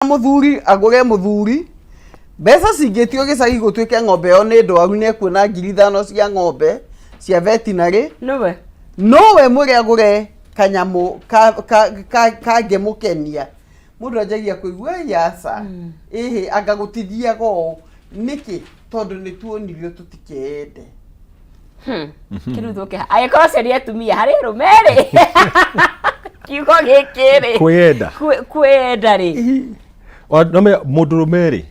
Mũthuri agũre mũthuri mbeca cingĩtio gĩcagi gũtuĩke ng'ombe ĩyo nĩ ndwaru nĩ ekuona 5,000 cia ng'ombe cia veterinary. Nĩwe. Nowe mwĩre agũre kanyamũ kangĩmũkenia. Mũndũ anjagia kũigua yaca ĩhĩ anga gũtithiaga ũũ nĩkĩ, tondũ nĩ tuonirio tũtikende. Kĩrĩu tũke angĩkorwo acio nĩ atumia, harĩ arũme rĩ, kiugo gĩkĩ rĩ? Kwĩyenda. Kwĩyenda rĩ? No mũndũrũme rĩ,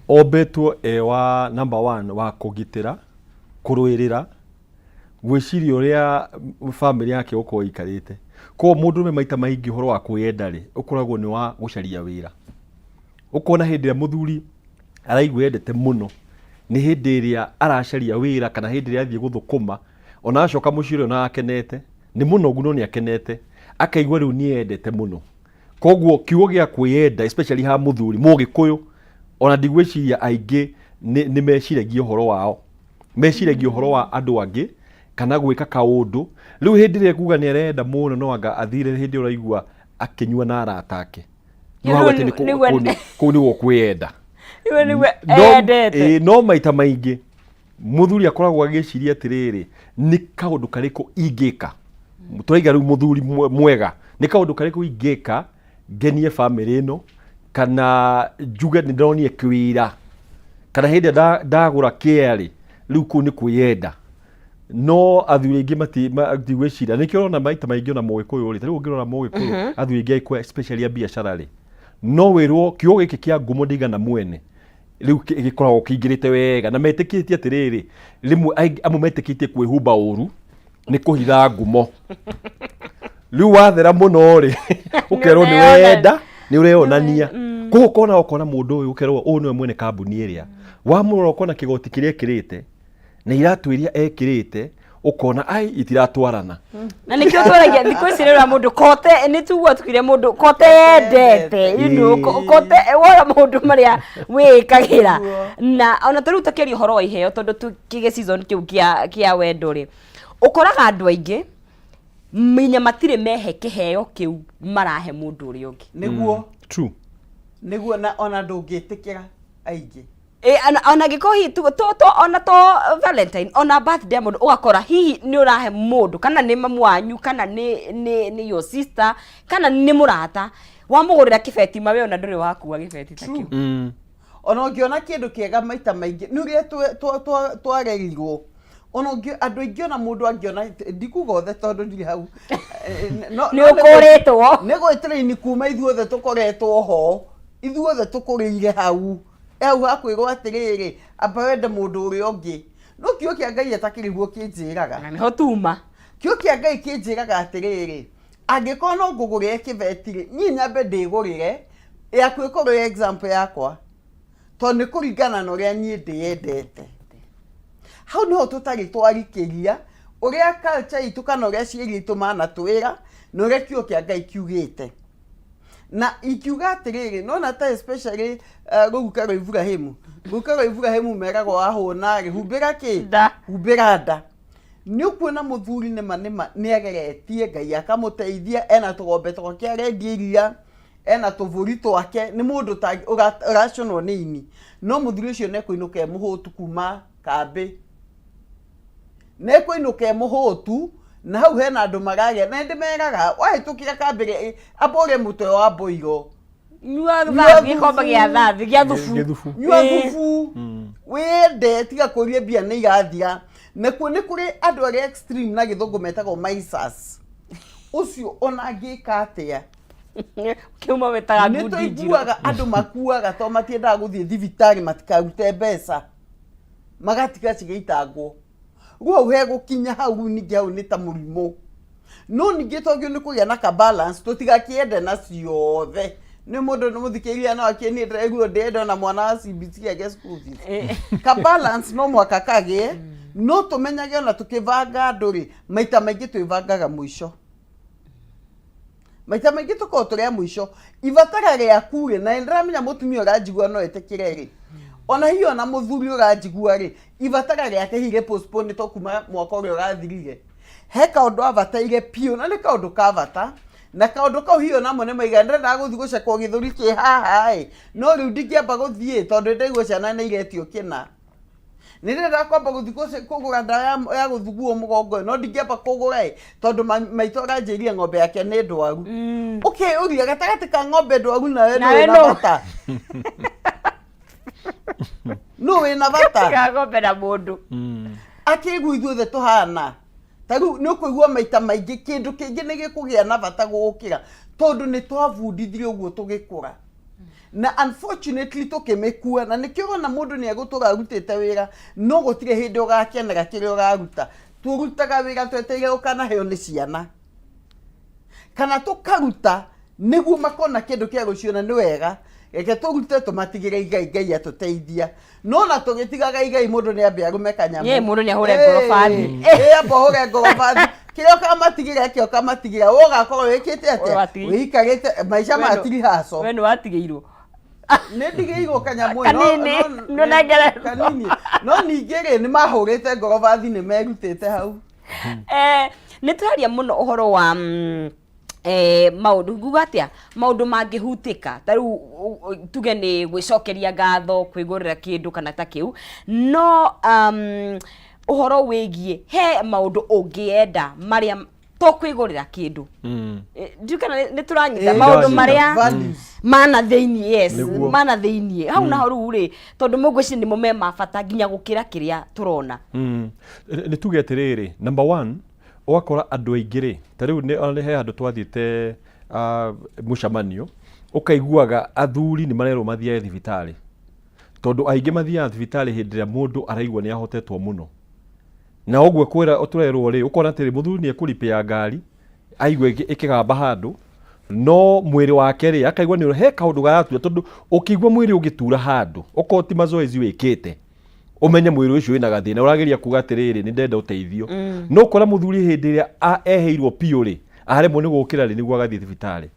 ombĩtwo e wa number one wa kũgitĩra, kũrũĩrĩra, gwĩciria ũrĩa bamĩrĩ yake gũkorwo ĩikarĩte. Koguo mũndũrũme maita maingĩ ũhoro wa kwĩyenda rĩ, ũkoragwo nĩ wa gũcaria wĩra. Ũkona hĩndĩ ĩrĩa mũthuri araigua endete mũno nĩ hĩndĩ ĩrĩa aracaria wĩra kana hĩndĩ ĩrĩa athiĩ gũthũkũma, ona acoka mũciĩ ũrĩa ona akenete, nĩ mũnogu no nĩ akenete, akaigua rĩu nĩ endete mũno. Koguo kiugo gĩa kwĩyenda, especially ha mũthuri mũgĩkũyũ, ona ndigwĩciria aingĩ nĩ meciragia ũhoro wao, meciragia ũhoro wa andũ angĩ kana gwĩka kaũndũ. Rĩu hĩndĩ ĩrĩa ekuga nĩ arenda mũno, no anga athire hĩndĩ ĩyo ũraigua akĩnyua na arata ake. Nĩ hau atĩ nĩ kũu nĩguo kwĩyenda. Nĩguo endete. Ĩĩ, no maita maingĩ mũthuri akoragwo agĩciria atĩrĩrĩ, nĩ kaũndũ karĩkũ ingĩka? Tũraiga rĩu mũthuri mwega, nĩ kaũndũ karĩkũ ingĩka ngenie bamĩrĩ ĩno, kana njuge nĩ ndonire kĩwĩra, kana hĩndĩ ĩrĩa ndagũra kĩea rĩ, rĩu kũu nĩ kwĩyenda. No athuri aingĩ matigwĩciria. Nĩkĩo ũrona maita maingĩ ona mũgĩkũyũ rĩ, ta rĩu ũngĩrora mũgĩkũyũ, athuri aingĩ agĩkũyũ especially a biacara rĩ, no wĩrwo kiugo gĩkĩ kĩa ngumo ndĩigana mwene rĩu gĩkoragwo kĩingĩrĩte wega, na metĩkĩtie atĩrĩrĩ, rĩmwe amwe metĩkĩtie kwĩhumba ũru nĩ kũhitha ngumo. Rĩu wathera mũno rĩ, ũkerwo nĩ wenda, nĩ ũreyonania. Koguo ũkona mũndũ ũyũ, ũkerwo ũyũ nĩwe mwene kambuni ĩrĩa, wamũrora ũkona kĩgoti kĩrĩa ekĩrĩte na iratũ iria ekĩrĩte, ũkona ai itiratwarana. Na nĩkĩo twaragia thikũ ici rĩrĩa mũndũ kote nĩ tugua tukire mũndũ kote yendete, kote wona maũndũ marĩa wĩkagĩra. Na ona ta rĩu tũkĩaria ũhoro wa iheo, tondũ tũkĩgĩ season kĩu kĩa wendo rĩ, ũkoraga andũ aingĩ minya matirĩ mehe kĩheo kĩu marahe mũndũ ũrĩa ũngĩ. Nĩguo. True. Nĩguo, na ona ndũngĩtĩkĩra aingĩ. Ona angĩkorwo hihi tu ona to Valentine, ona birthday, mũndũ ũgakora hihi nĩ ũrahe mũndũ, kana nĩ mamu wanyu, kana nĩ your sister, kana nĩ mũrata, wamũgũrĩra kĩbeti, ma we ona ndũrĩ wakua gĩbeti ta kĩu. Ona ũngĩona kĩndũ kĩega, maita maingĩ nĩ ũrĩa twarerirwo. Ona ũngĩ andũ aingĩ, ona mũndũ angĩona, ndikuga othe tondũ ndirĩ hau. Nĩ ũkũrĩtwo. Nĩ gwĩtĩrĩini kuma ithuothe tũkoretwo ho, ithuothe tũkũrĩire hau hau hakwĩrwo atĩrĩrĩ, amba wende mũndũ ũrĩa ũngĩ. No kiugo kĩa Ngai atakĩrĩ guo kĩnjĩraga. Na nĩho tuma. Kiugo kĩa Ngai kĩnjĩraga atĩrĩrĩ, angĩkorwo no ngũgũrĩre kĩbeti rĩ, niĩ nyambe ndĩgũrĩre yaku, ĩkorwo ĩ example yakwa, tondũ nĩ kũringana na ũrĩa niĩ ndĩyendete. Hau nĩho tũtarĩ twarikĩria ũrĩa culture itũ kana ũrĩa aciari aitũ manatwĩra na ũrĩa kiugo kĩa Ngai kiugĩte. Na ikiuga atĩrĩrĩ, nona ta especially rũruka rwa Iburahĩmu, rũruka rwa Iburahĩmu meragwo wahũna rĩ, humbĩra kĩ? Nda. Humbĩra nda. Nĩ ũkuona mũthuri nĩma nĩma nĩ ageretie, Ngai akamũteithia, ena tũgombe twake arendia iria, ena tũbũri twake, nĩ mũndũ ũraconwo nĩ ini. No mũthuri ũcio nĩ ekũinũka e mũhũtu kuma kambĩ, nĩ ekũinũka e mũhũtu, na hau hena andũ mararĩa. Na ndĩmeraga wahĩtũkĩra kambĩ rĩ, amba ũrĩe mũtwe wa mboiro. Nyua Nyua. Thathi gĩkombe gĩa thathi gĩa thubu. Gĩthubu. Nyua thubu wĩende, tiga kũria mbia nĩ irathira. Nakuo nĩ kũrĩ andũ arĩa extreme, na gĩthũngũ metagwo misers. Ũcio ona angĩka atĩa, Kĩuma wĩtaga nĩ ngundi njirũ. tũiguaga andũ makuaga tondũ matiendaga gũthiĩ thibitarĩ matikarute mbeca, magatiga cigĩitangwo. Rĩu hau hegũkinya hau, rĩu ningĩ hau nĩ ta mũrimũ. No ningĩ twagĩrĩirwo nĩ kũgĩa na ka balance, tũtigakĩende na ciothe. Nĩ mũndũ nĩ mũthikĩrĩria no akĩe niĩ ndĩraigua ndĩrenda ona mwana wa CBC agĩe school fees. Ka balance no mũhaka kagĩe, no tũmenyage ona tũkĩbanga andũ rĩ, maita maingĩ twĩbangaga mũico, maita maingĩ tũkorwo tũrĩ a mũico. Ibatara rĩaku rĩ, na nĩndĩramenya mũtumia ũranjigua no etĩkĩre rĩ, ona hihi ona mũthuri ũranjigua rĩ, ibatara rĩake hihi rĩ postpone kuma mwaka ũrĩa ũrathirire. He kaũndũ abataire biũ, na nĩ kaũndũ ka bata. Na kaũndũ kau hihi onamo nĩ maiga ndĩrendaga gũthiĩ gũcekwo gĩthũri kĩ haha ĩ, no rĩu ndingĩamba gũthiĩ tondũ nĩndaigua ciana nĩ iretio kĩna. Nĩ ndĩrendaga kwamba gũthiĩ kũgũra ndawa ya gũthuguo mũgongo ĩ, no ndingĩamba kũgũra ĩ tondũ maitũ aranjĩrire ng'ombe yake nĩ ndwaru. Ũkeyũria gatagatĩ ka ng'ombe ndwaru nawe nũ Nawe wĩna nũ? bata? Nũ wĩna bata? Tiga ng'ombe na mũndũ. Akĩigua ithuothe tũhana ta rĩu nĩ ũkũigua maita maingĩ kĩndũ kĩngĩ nĩ gĩkũgĩa na bata gũgũkĩra tondũ nĩ twabundithirio ũguo tũgĩkũra, na unfortunately tũkĩmĩkua, na nĩkĩo ũrona mũndũ nĩ egũtũra arutĩte wĩra no gũtirĩ hĩndĩ ũgakenera kĩrĩa ũraruta. Tũrutaga wĩra twetereire ũkanaheo nĩ ciana, kana tũkaruta nĩguo makona kĩndũ kĩa rũciũ, na nĩ wega reke tũrute tũmatigĩre igai, Ngai atũteithia. No na tũgĩtigaga igai, mũndũ nĩ ambe arũme kanyamũ. Ĩ, mũndũ nĩ ahũre ngorobathi. Ĩ, amba ũhũre ngorobathi, kĩrĩa ũkamatigĩra kĩo ũkamatigĩra, we ũgakorwo wĩkĩte atĩa? Wĩikarĩte maica ma tirihaco. We nĩ watigĩirwo. Nĩ ndigĩirwo kanyamũ ĩ, Kanini, nĩ ũnengeretwo. Kanini, no ningĩ rĩ, nĩ mahũrĩte ngorobathi, nĩ merutĩte hau. Nĩ tũraria mũno ũhoro wa maũndũ, nguga atĩa, maũndũ mangĩhutĩka ta rĩu tuge nĩ gwĩcokeria ngatho, kwĩgũrĩra kĩndũ kana ta kĩu, no ũhoro wĩgiĩ he maũndũ ũngĩenda marĩa to kwĩgũrĩra kĩndũ. Ndiũ kana nĩ tũranyita maũndũ Ndĩranyita. marĩa Values. mana thĩinĩ, yes. Nĩguo. Mana thĩinĩ hau naho rĩu rĩ, tondũ mũngwĩciria nĩmo me ma bata nginya gũkĩra kĩrĩa tũrona. Nĩ tuge atĩrĩrĩ, number one, ũgakora andũ aingĩ rĩ, ta rĩu nĩ ona nĩ he handũ twathiĩte mũcemanio, ũkaiguaga athuri nĩ marerwo mathiage thibitarĩ, tondũ aingĩ mathiaga thibitarĩ hĩndĩ ĩrĩa mũndũ araigua nĩ ahotetwo mũno. Na ũguo kwĩra tũrerwo rĩ, ũkona atĩrĩ, mũthuri nĩ ekũripĩa ngari aigua ĩkĩgamba handũ, no mwĩrĩ wake rĩ, akaigua nĩ he kaũndũ garatura, tondũ ũkĩigua mwĩrĩ ũgĩtura handũ, okorwo ti mazoezi wĩkĩte, ũmenye mwĩrĩ ũcio wĩna gathĩna, ũrageria kuga atĩrĩrĩ, nĩ ndenda ũteithio. No ũkora mũthuri hĩndĩ ĩrĩa eheirwo piũ rĩ, aremwo nĩ gũkĩra rĩ, nĩguo agathiĩ thibitarĩ.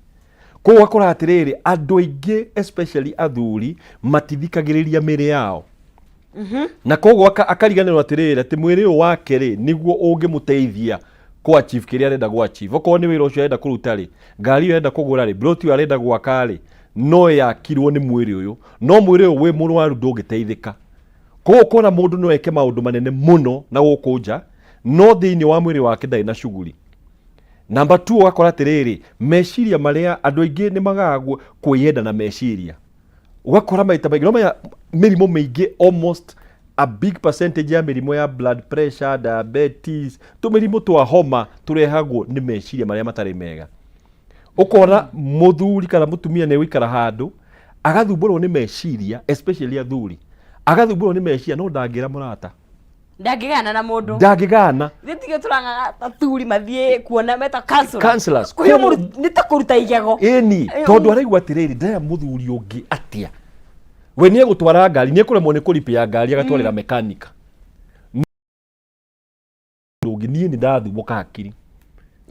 Koguo ũgakora atĩrĩrĩ, andũ aingĩ especially athuri matithikagĩrĩria mĩrĩ yao, na koguo akariganĩrwo atĩrĩrĩ, atĩ mwĩrĩ ũyũ wake rĩ, nĩguo ũngĩmũteithia kũ achieve kĩrĩa arenda gũ achieve. Okorwo nĩ wĩra ũcio arenda kũruta rĩ, ngari ĩyo arenda kũgũra rĩ, plot ĩyo arenda gwaka rĩ, no yakirwo nĩ mwĩrĩ ũyũ, no mwĩrĩ ũyũ wĩ mũrwaru ndũngĩteithĩka. Koguo ũkona mũndũ no eke maũndũ manene mũno na gũkũ nja, no thĩinĩ wa mwĩrĩ wake ndarĩ na shughuli. Number 2, ũgakora atĩrĩrĩ, meciria marĩa andũ aingĩ nĩ magaga kwĩyenda na meciria. Ũgakora maita maingĩ, no menya mĩrimũ mĩingĩ, almost a big percentage ya mĩrimũ ya blood pressure, diabetes, tũmĩrimũ twa homa tũrehagwo nĩ meciria marĩa matarĩ mega. Ũkona mũthuri kana mũtumia nĩ gũikara handũ agathumbũrwo nĩ meciria, especially athuri, agathumbũrwo nĩ meciria no ndangĩra mũrata. Ndangĩgana na mũndũ. Ndangĩgana. Gĩtige tũrangaga athuri mathiĩ kuona meta counselor. Counselors. Kũhe mũndũ nĩ ta kũruta igego. Ĩni, tondũ araigua atĩrĩrĩ, ndĩrera mũthuri ũngĩ atĩa, we nĩ egũtwara ngari, nĩ ekũremwo nĩ kũripĩa ngari agatwarĩra mekanika ũngĩ. Niĩ nĩ ndathumbũka hakiri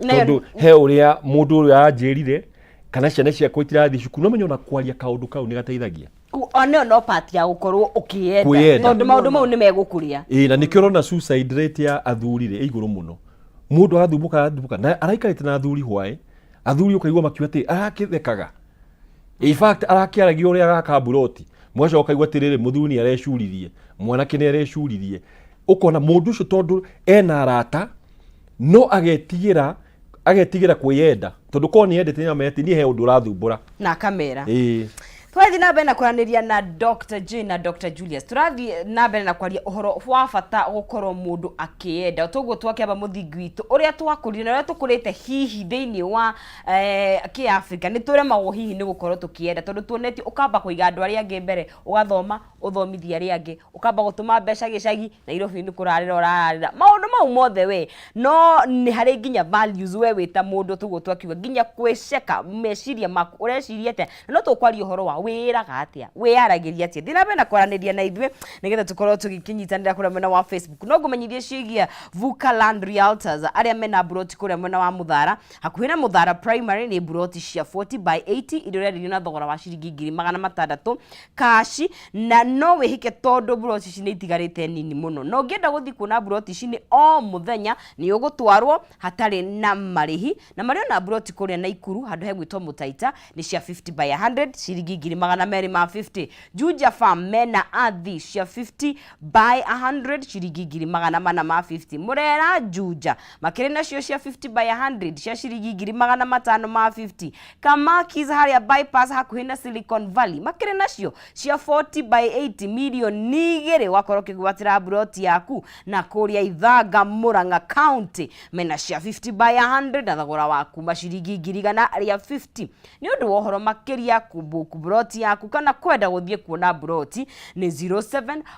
tondũ he ũrĩa mũndũ ũrĩa anjĩrire kana ciana ciakwa itirathiĩ cukuru. No menya ona kwaria kaũndũ kau nĩ gateithagia. Ona no part ya gũkorwo ũkĩyenda. Kwĩyenda. Tondũ maũndũ mau nĩ megũkũrĩa. Ĩĩ, na nĩkĩo ũrona suicide rate ya athuri rĩ ĩ igũrũ mũno. Mũndũ agathumbũka, agathumbũka, na araikarĩte na athuri hwaĩ, athuri ũkaigua makiuga atĩ arakĩthekaga, in fact arakĩaragia ũrĩa agaka mburoti. Mũgacoka ũkaigua atĩrĩrĩ, mũthuri nĩ arecuririe, mwanake nĩ arecuririe. Ũkona mũndũ ũcio tondũ ena arata, no agetigĩra kwĩyenda, tondũ korwo nĩ endete nĩ amenya atĩ niĩ he ũndũ ũrathumbũra. Na akamera. Ĩĩ. Tũrathiĩ na mbere na kwaranĩria na Dr. Jane na Dr. Julius. Tũrathiĩ na mbere na kwaria ũhoro wa bata gũkorwo mũndũ akĩyenda. Toguo twakĩamba mũthingi witũ ũrĩa twakũrire na ũrĩa tũkũrĩte hihi thĩinĩ wa kĩafrika, nĩ tũremagwo hihi nĩ gũkorwo tũkĩyenda tondũ tuonetio ũkamba kũiga andũ arĩa angĩ mbere, ũgathoma ũthomithie arĩa angĩ, ũkamba gũtũma mbeca gĩcagi, Nairobi nĩ kũrarĩra ũrararĩra maũndũ mau mothe we, no nĩ harĩ nginya values we wĩ ta mũndũ. Tũguo twakiuga nginya kwĩceka meciria maku, ũreciria atĩa, na no tũkwaria ũhoro wa wĩraga atĩa, wĩyaragĩria atĩa. Thiĩ na mbere na kwaranĩria na ithuĩ nĩgetha tũkorwo tũgĩkĩnyitanĩra kũrĩa mwena wa Facebook. No ngũmenyithie ciĩgiĩ Vuka Land Realtors arĩa mena mburoti kũrĩa mwena wa Mũthara, hakuhĩ na Mũthara Primary. Nĩ mburoti cia 40 by 80 iria ũrenderio na thogora wa ciringi 600,000 kaci, na No wĩhĩke tondũ mburoti ici nĩ itigarĩte nini mũno. Na ũngĩenda gũthiĩ kuona mburoti ici nĩ o mũthenya nĩ ũgũtwarwo hatarĩ na marĩhi. Na marĩ ona mburoti kũrĩa Naikuru handũ hegwĩtwo Mũtaita nĩ cia 50 by 100 ciringi 250,000. Juja Farm mena ardhi cia 50 by 100 ciringi 450,000. Murera Juja makĩrĩ nacio cia 50 by 100 cia ciringi 550,000. Kamakis harĩa bypass hakuhĩ na Silicon Valley makĩrĩ nacio cia 40 by 80 2 mirioni ũgakorwo ũkĩgwatĩra mburoti yaku. Na kũrĩa Ithanga Murang'a County mena cia 50 by 100 na thogora wa kuma ciringi 150,000. Nĩ ũndũ wa ũhoro makĩria kũbook mburoti yaku kana kwenda gũthiĩ kuona mburoti nĩ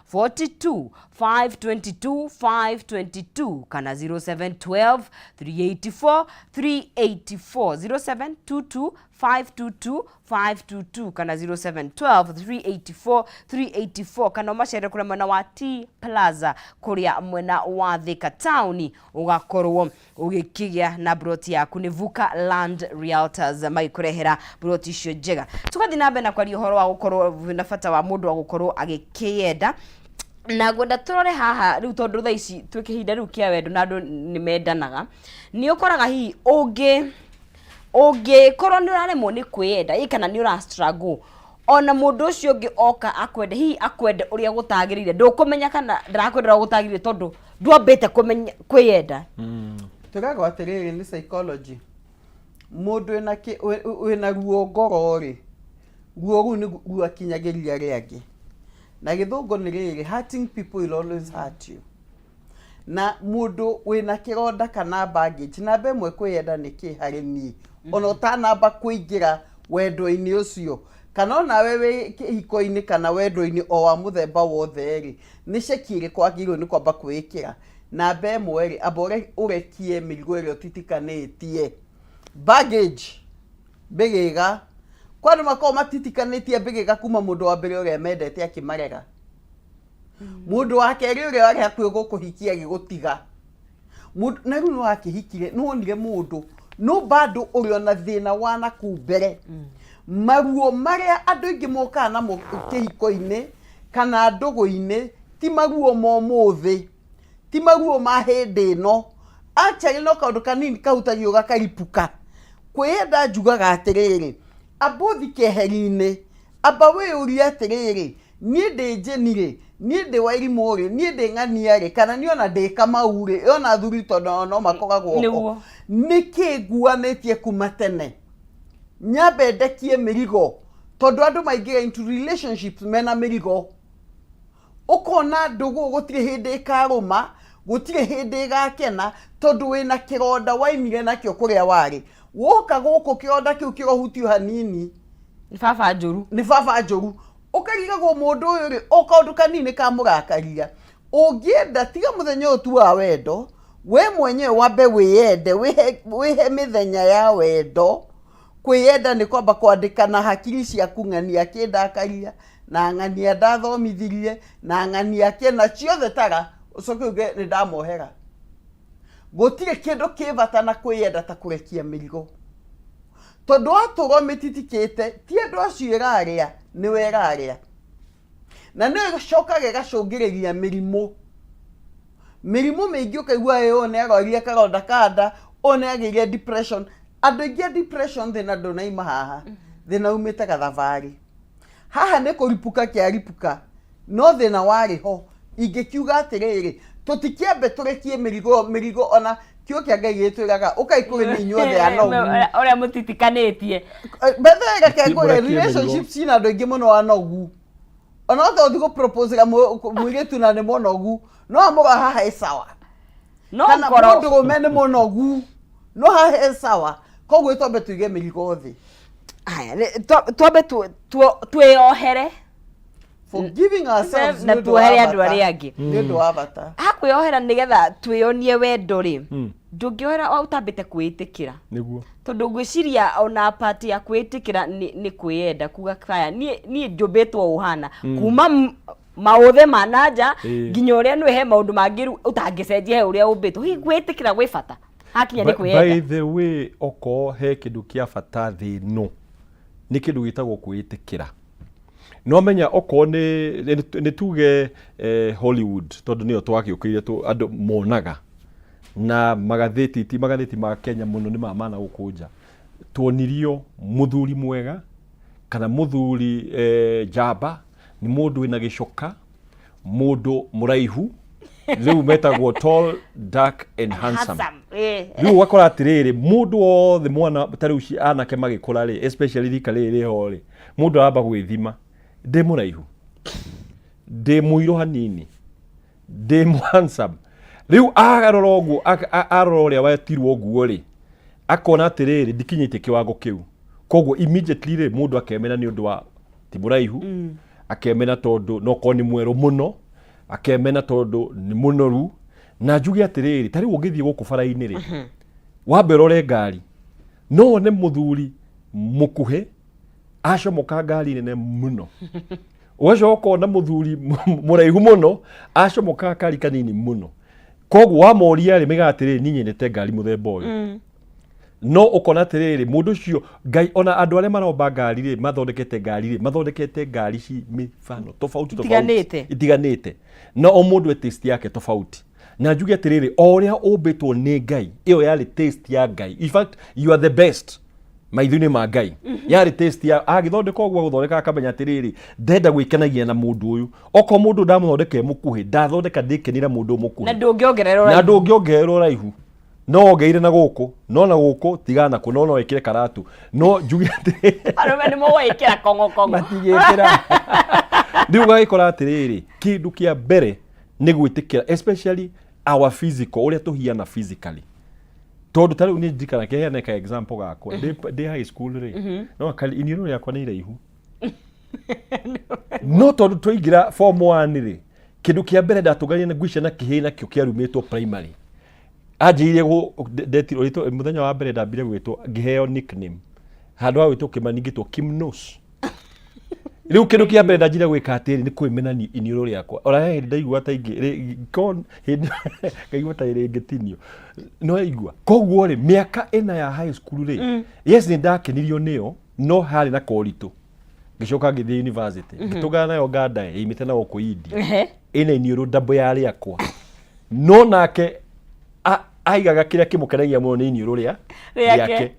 0742 522 522 kana 0712 384 384, 0722 522 522 kana 0712 384 384, kana ũmacerere kũrĩa mwena wa T Plaza kũrĩa mwena wa Thika Town, ũgakorwo ũgĩkĩgĩa na broti yaku. Nĩ Vuka Land Realtors magĩkũrehera broti icio njega. Tũgathiĩ na mbere na kwaria ũhoro wa gũkorwo na bata wa mũndũ wa gũkorwo agĩkĩyenda, na ngwenda tũrore haha rĩu tondũ thaa ici twĩ kĩhinda rĩu kĩa wendo na andũ nĩ mendanaga. Nĩ ũkoraga hihi ũngĩkorwo nĩ ũraremwo nĩ kwĩyenda ĩ kana nĩ ũra struggle, ona mũndũ ũcio ũngĩ oka akwende, hihi akwende ũrĩa gũtagĩrĩire, ndũkũmenya kana ndarakwenda ũrĩa gũtagĩrĩire tondũ ndwambĩte kũmenya kwĩyenda. Tũragwo atĩrĩrĩ, nĩ psychology. Mũndũ wĩna wĩna ruo ngoro rĩ, ruo rũu nĩ ruakinyagĩria arĩa angĩ. Na gĩthũngũ nĩ rĩrĩ, "Hurting people will always hurt you." Na mũndũ wĩna kĩronda kana baggage, namba ĩmwe kwĩyenda nĩ kĩ harĩ niĩ, ona ũtanamba kũingĩra wendo-inĩ ũcio kana onawe wĩ kĩhiko-inĩ kana wendo-inĩ o wa mũthemba wothe rĩ, nĩ ceki ĩrĩkũ wagĩrĩirwo nĩ kwamba kwĩĩkĩra? Namba ĩmwe rĩ, amba ũrekie mĩrigo ĩrĩa ũtitikanĩtie, baggage, mbĩgĩga. Kwa andũ makoragwo matitikanĩtie mbĩgĩga kuma mũndũ wa mbere ũrĩa mendete akĩmarega, mũndũ wa kerĩ ũrĩa warĩ hakuhĩ gũkũhikia agĩgũtiga. Na rĩu nĩ wakĩhikire, nĩ wonire mũndũ no bado ũrĩ ona thĩna wa nakũu mbere. Maruo marĩa andũ aingĩ mokaga namo kĩhiko-inĩ kana ndũgũ-inĩ ti maruo ma ũmũthĩ, ti maruo ma hĩndĩ ĩno. Actually no kaũndũ kanini kahutagio gakaripuka. Kwĩyenda njugaga atĩrĩrĩ, amba ũthi keheri-inĩ, amba wĩyũrie atĩrĩrĩ, niĩ ndĩ Njeni rĩ, niĩ ndĩ Wairimũ rĩ, niĩ ndĩ ng'ania rĩ, kana niĩ ona ndĩ Kamau rĩ, ona athuri tondũ no makoragwo ho. Nĩkĩ nguanĩtie kuma tene? Nyambe ndekie mĩrigo, tondũ andũ maingĩra into relationships mena mĩrigo. Ũkona ndũgũ gũtirĩ hĩndĩ ĩkarũma, gũtirĩ hĩndĩ ĩgakena, tondũ wĩna kĩronda waimire nakĩo kũrĩa warĩ. Woka gũkũ, kĩronda kĩu kĩrohutio hanini. Nĩ baba njũru. Nĩ baba njũru. Ũkarigagwo mũndũ ũyũ rĩ, o kaũndũ kanini kamũrakaria. Ũngĩenda tiga mũthenya ũyũ tu wa wendo, we mwenyewe wambe wĩyende, wĩhe mĩthenya ya wendo. Kwĩyenda nĩ kwamba kwandĩka na hakiri ciaku ng'ania akĩndakaria na ng'ania ndathomithirie na ng'ania kĩna ciothe, tara ũcoke uge nĩ ndamohera. Gũtirĩ kĩndũ kĩ bata na kwĩyenda ta kũrekia mĩrigo, tondũ watũra ũmĩtitikĩte, ti andũ acio ĩrarĩa, nĩwe ĩrarĩa, na nĩyo ĩcokaga ĩgacũngĩrĩria mĩrimũ mĩingĩ. Ũkaigua ĩ ũyũ nĩ arwarire karonda ka nda, ũyũ nĩ agĩire depression. Andũ aingĩ a depression thĩna ndũnaima haha, thĩna umĩte gathabarĩ haha, nĩ kũripuka kĩaripuka, no thĩna warĩ ho. Ingĩkiuga atĩrĩrĩ, tũtikĩambe tũrekie mĩrigo. Ona kiugo kĩa Ngai gĩtwĩraga, ũkai kũrĩ niĩ inyuothe anogu. Ũrĩa mũtitikanĩtie. Bethe reke ngwĩre, Mũrekie mĩrigo. Relationships cina andũ aingĩ mũno anogu. Ona ote ũthiĩ gũproposera mũirĩtu na nĩ mũnogu, no amũra haha ĩ sawa. No kana ngoro mũndũrũme nĩ mũnogu, no haha ĩ sawa. Koguo twambe tuige mĩrigo thĩ. Haya, twambe twĩyohere. Forgiving ourselves na nĩ ũndũ wa tuohere andũ bata. arĩa angĩ. Nĩ ũndũ wa bata. Hakwĩyohera nĩgetha twĩyonie wendo rĩ, ndũngĩohera ũtambĩte kwĩĩtĩkĩra. Tondũ ngwĩciria ona part ya kwĩĩtĩkĩra nĩ kwĩyenda, kuga kaya niĩ njũmbĩtwo ũhana kuma maũthĩ ma nanja nginya ũrĩa nĩ he maũndũ mangĩ rĩu ũtangĩcenjia he ũrĩa ũmbĩtwo. Hihi kwĩĩtĩkĩra gwĩ bata hakinya nĩ kwĩyenda? By the way, okorwo he kĩndũ kĩa bata thĩ ĩno, nĩ kĩndũ gĩtagwo kwĩĩtĩkĩra. No menya okorwo nĩ tuge Hollywood, tondũ nĩyo twagĩũkĩire, andũ monaga na magathĩti, ti magathĩti ma Kenya mũno, nĩ ma mana gũkũ nja, tuonirio mũthuri mwega kana mũthuri njamba nĩ mũndũ wĩna gĩcoka, mũndũ mũraihu, rĩu metagwo tall, dark and handsome. Rĩu ũgakora atĩrĩrĩ, mũndũ wothe mwana ta rĩu anake magĩkũra rĩ, especially rika rĩrĩ rĩho rĩ, mũndũ aramba gwĩthima, ndĩ mũraihu, ndĩ mũirũ hanini, ndĩ handsome. Rĩu arora ũguo, arora ũrĩa wetirwo ũguo rĩ, akona atĩrĩrĩ, ndikinyĩtie kĩwango kĩu. Koguo immediately rĩ, mũndũ akemena nĩ ũndũ wa ti mũraihu, akemena tondũ no korwo nĩ mwerũ mũno, akemena tondũ nĩ mũnoru. Na njuge atĩrĩrĩ, ta rĩu ũngĩthiĩ gũkũ bara-inĩ rĩ, wambe ũrore ngari, no wone mũthuri mũkuhĩ acomoka ngari nene mũno, ũgacoka ũkona mũthuri mũraihu mũno acomoka kari kanini mũno. Koguo wamoria rĩ, maigaga atĩrĩrĩ, niĩ nyendete ngari mũthemba ũyũ. No ũkona atĩrĩrĩ, mũndũ ũcio Ngai, ona andũ arĩa maromba ngari rĩ, mathondekete ngari rĩ, mathondekete ngari ci mĩbano tofauti tofauti. Itiganĩte. Itiganĩte, na o mũndũ e taste yake tofauti. Na njuge atĩrĩrĩ, o ũrĩa ũmbĩtwo nĩ Ngai, ĩyo yarĩ taste ya Ngai. In fact, you are the best maitho-inĩ ma Ngai. Yarĩ taste ya agĩthondeka ũguo, agũthondeka akamenya atĩrĩrĩ, ndenda gwĩkenagia na mũndũ ũyũ. Okorwo mũndũ ndamũthondeka e mũkuhĩ, ndathondeka ndĩkenire mũndũ mũkuhĩ. Na ndũngĩongerera Na ũraihu. Ndũngĩongerera ũraihu, no wongereire na gũkũ, no na gũkũ tigana nakuo, no no wĩkĩre karatu. No njuge atĩrĩrĩ, Arũme nĩ mũgwĩkĩra kongo kongo. Matigĩkĩra. Rĩu ũgagĩkora atĩrĩrĩ, kĩndũ kĩa mbere nĩ gwĩtĩkĩra, especially our physical, ũrĩa tũhiana physically. Tondũ ta rĩu niĩ ndirikana, kĩheane ka example gakwa, ndĩ high school rĩ, no akari iniũrũ rĩakwa nĩ iraihu, no tondũ twaingĩra form 1 rĩ, kĩndũ kĩa mbere ndatũnganire na ngwicia na kĩhĩ nakĩo kĩarumĩtwo primary, anjĩire ndetirwo rĩtwa. Mũthenya wa mbere ndambire gwĩtwo, ngĩheo nickname, handũ ha gwĩtwo Kĩmani ngĩtwo Kimnos. Rĩu kĩndũ kĩa mbere ndanjire gwĩka atĩrĩ, nĩ kwĩmena iniũrũ rĩakwa. Ona he hĩndĩ ndaigua ta ingĩ hĩndĩ ngaigua ta rĩngĩtinio, no igua. Koguo rĩ, mĩaka 4 ya high school rĩ, yes, nĩ ndakenirio nĩyo, no harĩ na koritũ. Ngĩcoka ngĩthiĩ university, ngĩtũngana nayo nganda yaimĩte na gũkũ India, ĩna iniũrũ ndambo ya rĩakwa, no nake aigaga kĩrĩa kĩmũkenagia mũno nĩ iniũrũ rĩa Rĩake. Rĩake.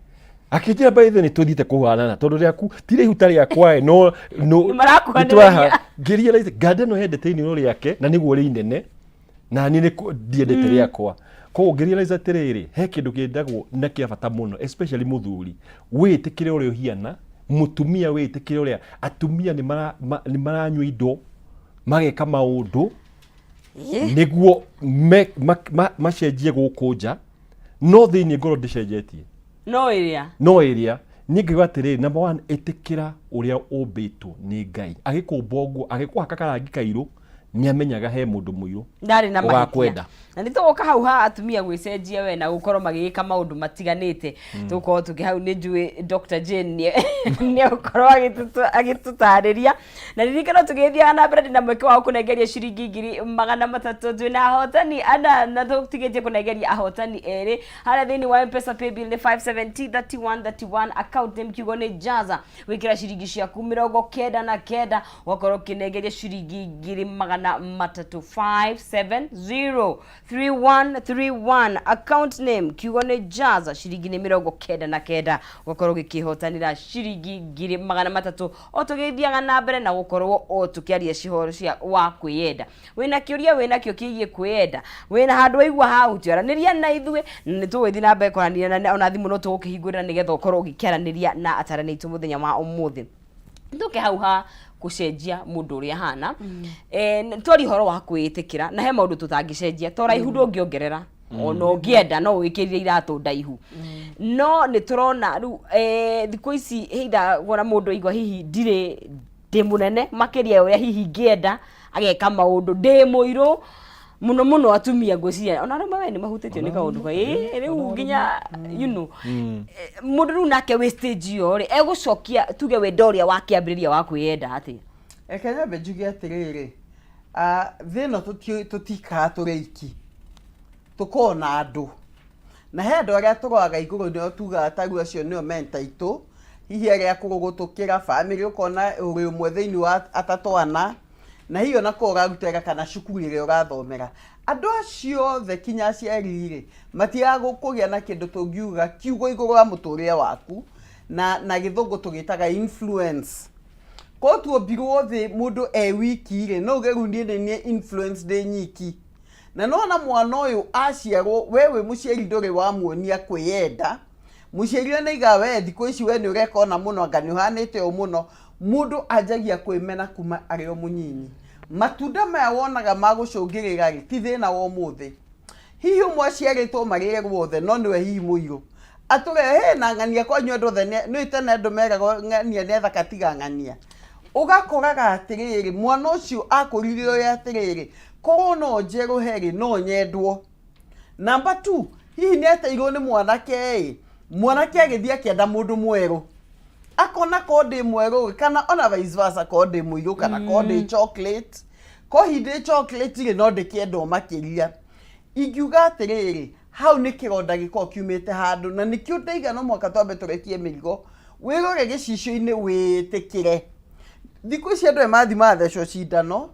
Akĩnjĩra, by the way, nĩ tũthiĩte kũhanana tondũ rĩaku ti rĩihu ta rĩakwa ĩ, no Nĩmarakuhanĩrĩria. Ngĩrealize nganda ĩno yendete iniũrũ rĩake na nĩguo rĩ inene, na niĩ ndiendete rĩakwa. Koguo ngĩrealize atĩrĩrĩ, he kĩndũ kĩendagwo na kĩa bata mũno, especially mũthuri, wĩtĩkĩre ũrĩa ũhiana, mũtumia wĩtĩkĩre ũrĩa. Atumia nĩ maranyua indo, mageka maũndũ nĩguo macenjie gũkũ nja, no thĩinĩ ngoro ndĩcenjetie. No ĩrĩa No ĩrĩa niĩ ngaigua atĩrĩrĩ, number one, ĩtĩkĩra ũrĩa ũmbĩtwo nĩ Ngai. Agĩkũmba ũguo, agĩkũhaka karangi kairũ, nĩ amenyaga he mũndũ mũirũ ndarĩ na mahĩtia. Ũgakwenda. Na nĩ tũgũka hau ha atumia gwĩcenjia we na gũkorwo magĩgĩka maũndũ matiganĩte. Tũgũkorwo tũkĩ hau, nĩ njũĩ Dr. Jane nĩ egũkorwo agĩtũtarĩria. Na ririkano, tũgĩthiaga na mbere, ndĩna mweke wa gũkũnengeria ciringi 300,000. Twĩna ahotani 4 na tũtigĩtie kũnengeria ahotani erĩ harĩa thĩinĩ wa M-Pesa. Paybill nĩ 570 31 31, account name kiugo nĩ Jaza. Wĩkĩra ciringi ciaku 99, ũgakorwo ũkĩnengeria ciringi 300,000. 570 3131, account name kiugo nĩ Jaza, ciringi nĩ 99, ũgakorwo ũgĩkĩhotanĩra ciringi 300,000. O tũgĩthiaga na mbere na gũkorwo o tũkĩaria cihoro cia wa kwĩyenda, wĩna kĩũria wĩnakĩo kĩgiĩ kwĩyenda, wĩna handũ waigua hahutio, aranĩria na ithuĩ, na nĩ tũgũgĩthiĩ na mbere kwaranĩria na ona thimũ no tũgũkĩhingũrĩra nĩgetha ũkorwo ũgĩkĩaranĩria na atarani aitũ mũthenya wa ũmũthĩ. Tũke hau ha gũcenjia mũndũ ũrĩa ahana. Twaria ũhoro wa kwĩĩtĩkĩra, na he maũndũ tũtangĩcenjia, ta ũraihu ndũngĩongerera, ona ũngĩenda no wĩkĩrire iratũ ndaihu. No nĩ tũrona rĩu thikũ ici either wona mũndũ aigua hihi ndirĩ ndĩ mũnene makĩria ya ũrĩa hihi ingĩenda, ageka maũndũ, ndĩ mũirũ mũno mũno. Atumia ngwĩciria ona arĩa we nĩ mahutĩtio nĩ kaũndũ ka ĩ rĩu nginya mũndũ rĩu nake wĩ stage ĩyo rĩ, egũcokia tuge wendo ũrĩa wa kĩambĩrĩria wa kwĩyenda atĩa? Reke nyambe njuge atĩrĩrĩ, thĩ ĩno tũtikaraga tũrĩ iki, tũkoragwo na andũ, na he andũ arĩa tũroraga igũrũ, nĩo tugaga ta rĩu acio nĩo mentor itũ. Hihi arĩa akũrũ gũtũkĩra, bamĩrĩ ũkona ũrĩ ũmwe thĩinĩ wa atatũ ana, na hihi ona kũu ũraruta wĩra kana cukuru ĩrĩa ũrathomera. Andũ acio othe kinya aciari rĩ, matiagaga kũgĩa na kĩndũ tũngiuga kiugo igũrũ wa mũtũrĩre waku, na gĩthũngũ tũgĩtaga influence. Korwo tuombirwo thĩ mũndũ e wiki rĩ, no uge rĩu niĩ nĩ niĩ influence ndĩ nyiki. Na nĩwona mwana ũyũ aciarwo, we wĩ mũciari ndũrĩ wamuonia kwĩyenda, Mũciari ũrĩa nĩaigaga we thikũ ici we nĩ ũreka ũna mũno anga nĩ ũhanĩte ũũ mũno, mũndũ anjagia kwĩmena kuma arĩ o mũnyinyi. Matunda maya wonaga ma gũcũngĩrĩra rĩ, ti thĩna wa ũmũthĩ. Hihi ũmwe aciarĩtwo marĩ erũ othe no nĩwe hihi mũirũ. Atũre hĩ na ng'ania kwanyu andũ othe nĩ nĩũĩ tene andũ meragwo ng'ania nĩ athaka tiga ng'ania. Ũgakoraga atĩrĩrĩ, mwana ũcio akũrire ũrĩa atĩrĩrĩ, korwo no njerũhe rĩ, no nyendwo. Number two, hihi nĩ ateirwo nĩ mwanake ĩ, mwanake agĩthiĩ akĩenda mũndũ mwerũ akona ko ndĩ mwerũ ĩ, kana ona vice versa ko ndĩ mũirũ kana ko ndĩ chocolate ko hihi ndĩ chocolate rĩ no ndĩkĩendwo makĩria. Ingiuga atĩrĩrĩ, hau nĩ kĩronda gĩkoragwo kiumĩte handũ na nĩkĩo ndaiga no mũhaka twambe tũrekie mĩrigo, wĩrore gĩcicio-inĩ wĩtĩkĩre. Thikũ ici andũ aya mathiĩ magathecwo cindano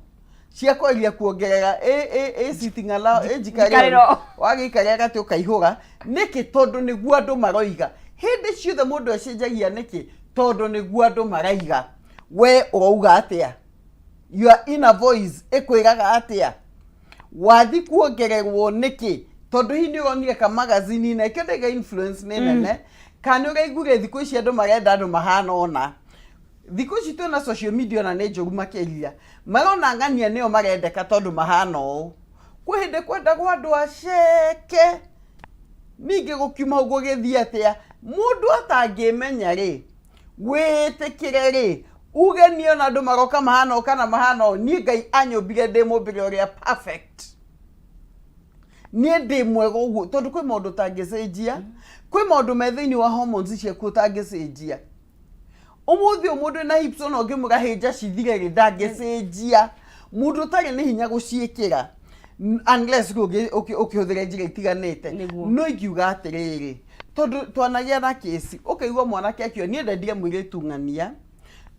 cia kweria kuongerera ĩ ĩ ĩ sitting allow ĩ njikarĩro Njikarĩro. wagĩikarĩra gatĩ ũkaihũra nĩkĩ tondũ nĩguo andũ maroiga hĩndĩ ciothe mũndũ acenjagia nĩkĩ tondũ nĩguo andũ maraiga we ũrauga atĩa your inner voice ĩkwĩraga atĩa wathi kuongererwo nĩkĩ tondũ hihi nĩ ũronire ka magazine na ĩkĩo ndaiga influence nĩ nene kana nĩ ũraiguire thikũ ici andũ marenda andũ mahana ũna Thikũ ici twĩna social media ona nĩ njũru makĩria. Marona ng'ania nĩo marendeka tondũ mahana ũũ. Kwĩ hĩndĩ kwendagwo andũ aceke. Ningĩ gũkiuma hau gũgĩthiĩ atĩa? Mũndũ atangĩmenya rĩ, wĩĩtĩkĩre rĩ, uge niĩ ona andũ maroka mahana ũũ kana mahana ũũ, niĩ Ngai anyũmbire ndĩ mũmbĩre ũrĩa perfect. Niĩ ndĩ mwega ũguo tondũ kwĩ maũndũ ũtangĩcenjia, kwĩ maũndũ me thĩinĩ wa hormones ciaku ũtangĩcenjia. Ũmũthĩ ũyũ mũndũ wĩna hips ona ũngĩmwĩra hĩnja cithire rĩ ndangĩcenjia. Mũndũ ũtarĩ nĩ hinya gũciĩkĩra unless rĩu ũkĩhũthĩre njĩra itiganĩte. Nĩguo. No ingiuga atĩrĩrĩ, tondũ twanagĩa na kĩci, ũkaigua mwanake akiuga niĩ ndendire mũirĩtu ng'ania,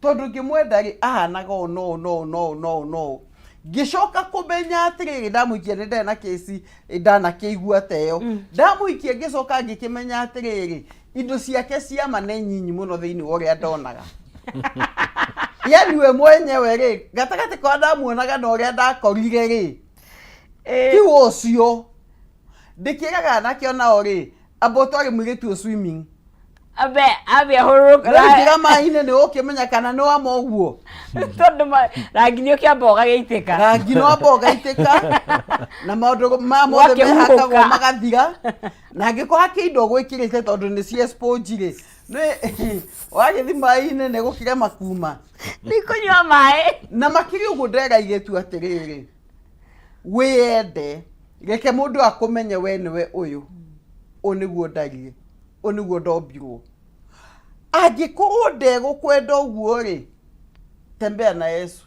tondũ ngĩmwenda rĩ ahanaga ũũ na ũũ na ũũ na ũũ na ũũ na ũũ. Ngĩcoka kũmenya atĩrĩrĩ ndamũhikia nĩ ndarĩ na kĩci ndanakĩigua ta ĩyo. Ndamũhikia ngĩcoka ngĩkĩmenya atĩrĩrĩ, indo ciake cia ma nĩ nyinyi mũno thĩinĩ wa ũrĩa ndonaga. Yani we mwenyewe rĩ, gatagatĩ ka ndamuonaga na ũrĩa ndakorire rĩ, ti ũcio. Ndĩkĩraga anake onao rĩ, amba ũtware mũirĩtu ũyũ swimming. Ambe ambe ahũrũrũke. No ingĩra maĩ-inĩ nĩ ũkĩmenya kana nĩ wa ma ũguo. Tondũ rangi nĩ ũkĩamba ũgagĩitĩka. Rangi no amba ũgaitĩka na maũndũ ma mothe Ũgakĩhuhũka. mehakagwo magathira. Na angĩkorwo hakĩ indo ũgwĩkĩrĩte tondũ nĩ cia sponge rĩ, nĩ wagĩthi maĩ-inĩ nĩ gũkĩrema kuma. Nĩ kũnyua maĩ. Na makĩria ũguo ndĩrera airĩtu atĩrĩrĩ, wĩyende, reke mũndũ akũmenye we nĩwe ũyũ, ũyũ nĩguo ndariĩ, ũyũ nĩguo ndombirwo. Angĩkorwo ndegũkwenda ũguo rĩ, tembea na Yesu.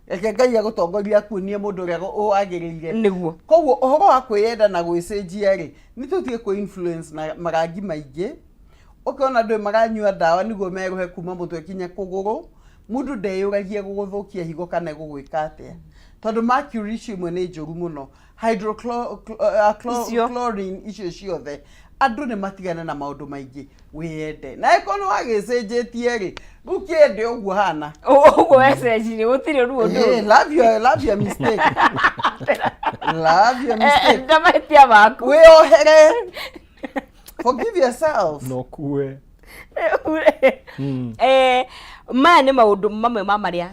Reke Ngai agũtongorie akuonie mũndũ ũrĩa wagĩrĩire. Nĩguo. Koguo ũhoro wa kwĩyenda na gwĩcenjia rĩ, nĩ tũtige kũ influence na marangi maingĩ. Ũkona andũ maranyua ndawa nĩguo merũhe kuma mũtwe kinya kũgũrũ, mũndũ ndeyũragia gũgũthũkia higo kana gũgwĩka atĩa. Tondũ mercury icio imwe nĩ njũru mũno. Icio. Hydrochlorine icio ciothe. Andũ nĩ matigane na maũndũ maingĩ, wĩyende. Na angĩkorwo nĩ wagĩcenjetie rĩ, rĩu kĩende ũguo hana. Ũguo wecenjirie gũtirĩ rĩu ũndũ Hey, love your mistake. Love your mistake. Enda mahĩtia maku. Wĩyohere. Forgive yourself. No kue. Maya nĩ maũndũ mamwe ma marĩa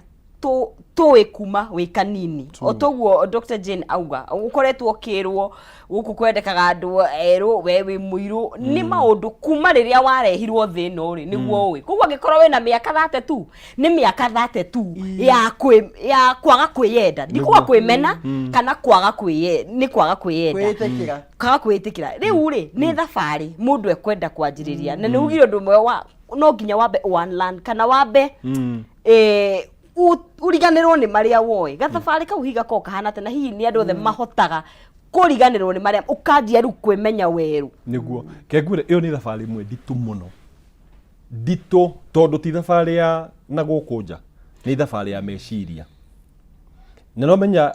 tũĩ kuma wĩ kanini. O toguo Dr. Jane auga, ũkoretwo ũkĩrwo gũkũ kwendekaga andũ erũ, we wĩ mũirũ. Nĩ maũndũ kuma rĩrĩa warehirwo thĩ ĩno rĩ, nĩguo ũĩ. Koguo angĩkorwo wĩna mĩaka 32, nĩ mĩaka 32 ya kwaga kwĩyenda. Ndikuga kwĩmena kana kwaga kwĩye-, nĩ kwaga kwĩyenda. Kwĩĩtĩkĩra. Kwaga kwĩĩtĩkĩra. Rĩu rĩ, nĩ thabarĩ mũndũ ekwenda kwanjĩrĩria. Na nĩ ugire ũndũ ũmwe wa, no nginya wambe unlearn kana wambe ũriganĩrwo nĩ marĩa woĩ. Gathabarĩ kau hihi gakoragwo kahana atĩa, na hihi nĩ andũ othe mahotaga kũriganĩrwo nĩ marĩa, ũkanjia rĩu kwĩmenya werũ. Nĩguo. Ke ngwĩre, ĩyo nĩ thabarĩ ĩmwe nditũ mũno. Nditũ tondũ ti thabarĩ ya na gũkũ nja, nĩ thabarĩ ya meciria. Na no menya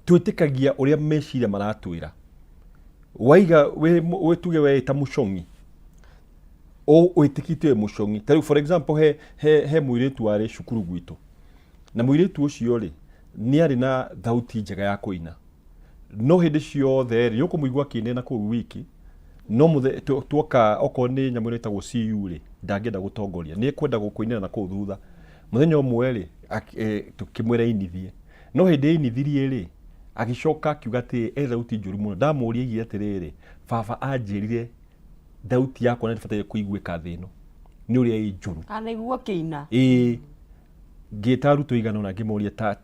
twĩtĩkagia ũrĩa meciria maratwĩra. Waiga wĩ tuge we ta mũcong'i, wĩtĩkĩtie wĩ mũcong'i. Ta rĩu for example he mũirĩtu warĩ cukuru gwitũ, na mũirĩtu ũcio rĩ, nĩ arĩ na thauti njega ya kũina. No hĩndĩ ciothe rĩ, nĩ ũkũmũigua akĩneena kũu wiki, no tuoka okorwo nĩ nyamũ ĩrĩa ĩtagwo CU rĩ, ndangĩenda gũtongoria, nĩ ekwenda gũkũinĩra na kũu thutha. Mũthenya ũmwe rĩ, tũkĩmwĩra ainithie, no hĩndĩ ainithirie rĩ, agĩcoka akiuga atĩ e thauti njũru mũno. Ndamũria aigire atĩrĩrĩ, baba anjĩrire thauti yakwa nĩ ndĩbataire kũiguĩka thĩ ĩno, nĩ ũrĩa ĩ njũru. Anaigua ũkĩina. Ĩĩ, ngĩta arutwo igana ũna ngĩmoria ta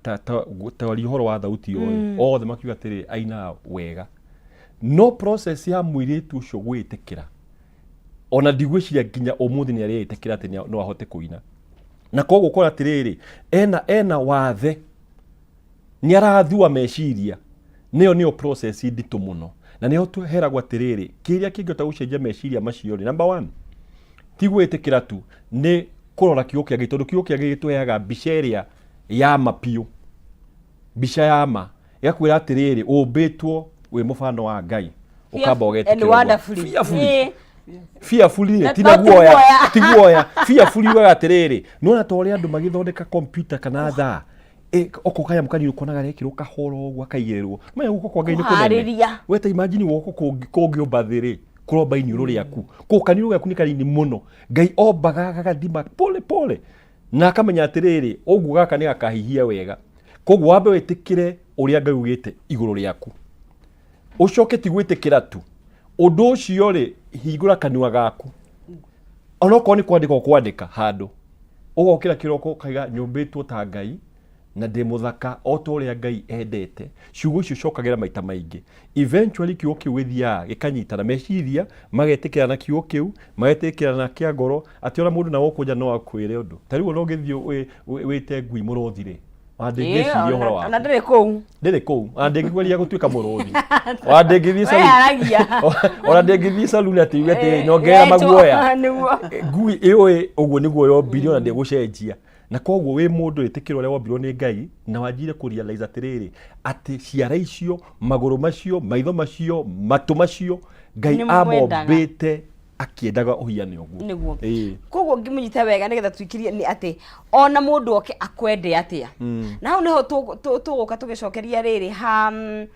aria ũhoro wa thauti ĩyo rĩ, othe makiuga atĩrĩ ainaga wega. No process ya mũirĩtu ũcio gwĩtĩkĩra, ona ndigwĩciria nginya ũmũthĩ nĩ arĩĩtĩkĩra atĩ no ahote kũina. Na koguo ũkora atĩrĩrĩ, ena wathe, nĩ arathua meciria, nĩyo nĩyo process nditũ mũno. Na nĩho tũheragwo atĩrĩrĩ, kĩrĩa kĩngĩhota gũcenjia meciria macio rĩ, number one, ti gwĩtĩkĩra tu, nĩ kũrora kiugo kĩa Ngai, tondũ kiugo kĩa Ngai gĩtũheaga mbica ĩrĩa ya ma biũ, mbica ya ma, ĩgakwĩra atĩrĩrĩ, ũmbĩtwo wĩ mũbano wa Ngai, ũkamba And ũgetĩkĩra ũguo. wonderfully. Fearfully. Ĩĩ. Fearfully rĩ, Na ti to na ti guoya, guoya. ti guoya. Fearfully ugaga atĩrĩrĩ, nĩwona ta ũrĩa andũ magĩthondeka computer kana thaa, oko kanyamũ kanini ũkonaga gekĩrwo kahora ũguo akaigĩrĩrwo. Menya guoko kwa Ngai nĩ kũnene. Kũharĩria. We ta imagine guoko kũngĩũmba thĩ rĩ, kũromba iniũrũ rĩaku. Kũ kaniũrũ gaku nĩ kanini mũno. Ngai ombaga gagathima pole pole. Na akamenya atĩrĩrĩ, ũguo gaka nĩ gakahihia wega. Koguo wambe wĩtĩkĩre ũrĩa Ngai augĩte igũrũ rĩaku. Ũcoke ti gwĩtĩkĩra tu. Ũndũ ũcio rĩ, hingũra kanua gaku. Onokorwo nĩ kwandĩka ũkwandĩka handũ. Ũgokĩra kĩroko ũkaiga nyũmbĩtwo ta Ngai na ndĩ mũthaka o ta ũrĩa Ngai endete. Ciugo icio cokagĩra maita maingĩ. Eventually kiugo kĩu gĩthiaga gĩkanyitana, meciria magetĩkĩra na kiugo kĩu, magetĩkĩra na kĩa ngoro, atĩ ona mũndũ na gũkũ nja no akwĩre ũndũ. Ta rĩu ona ũngĩthiĩ wĩte ngui mũrũthi rĩ, ona ndĩngĩciria ũhoro waku. Ona ndĩrĩ kũu. Ndĩrĩ kũu. Ona ndĩngĩgeria gũtuĩka mũrũthi. Ona ndĩngĩthiĩ We saluni. aragia. Ona ndĩngĩthiĩ saluni atĩ yuge atĩ nyongerera maguoya. Nĩguo. Ngui ĩũĩ ũguo nĩguo yombirwo na ndĩgũcenjia. Na koguo wĩ mũndũ ĩtĩkĩra ũrĩa wombirwo nĩ Ngai na wanjire kũ realize atĩrĩrĩ, atĩ ciara icio, magũrũ macio, maitho macio, matũ macio, Ngai Nĩ mwendaga. amombĩte akĩendaga ũhiane ũguo. Nĩguo. Ĩĩ. Koguo ngĩmũnyita wega nĩgetha tuikirie nĩ atĩ ona mũndũ oke akwende atĩa. Na hau nĩho tũgũka tũgĩcokeria rĩrĩ ha nĩ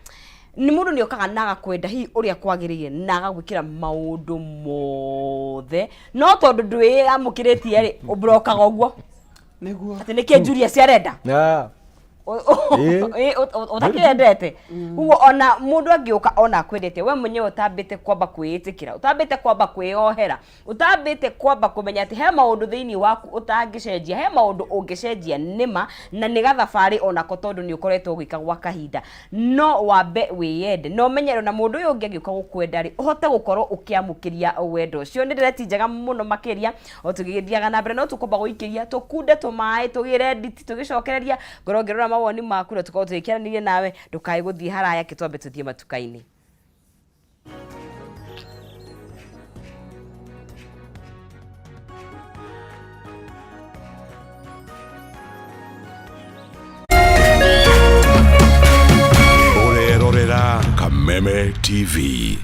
mũndũ nĩ okaga na agakwenda hihi ũrĩa kwagĩrĩire na agagwĩkĩra maũndũ mothe, no tondũ ndwĩyamũkĩrĩtie rĩ, ũmburokaga ũguo. Nĩguo. Atĩ nĩkĩ Julius arenda? Ũtakĩendete. Koguo ona mũndũ angĩũka ona akwendete, we mwenyewe ũtambĩte kwamba kwĩĩtĩkĩra, ũtambĩte kwamba kwĩyohera, ũtambĩte kwamba kũmenya atĩ he maũndũ thĩinĩ waku ũtangĩcenjia, he maũndũ ũngĩcenjia nĩma, na nĩ gathabarĩ onako tondũ nĩ ũkoretwo ũgĩka gwa kahinda. No wambe wĩyende, na ũmenye ona mũndũ ũyũ ũngĩ angĩũka gũkwenda rĩ, ũhote gũkorwo ũkĩamũkĩria wendo ũcio. Nĩ ndereti njega mũno makĩria, o tũgĩthiaga na mbere, no tũkwamba gũikĩria, tũkunde tũmaĩ, tũgĩre nditi, tũgĩcokereria, ngorwo ngĩrora mawoni maku na tũkorwo tũgĩkĩaranĩria nawe, ndũkae gũthiĩ haraya, kĩ twambe tũthiĩ matuka-inĩ. Ũrerorera Kameme TV.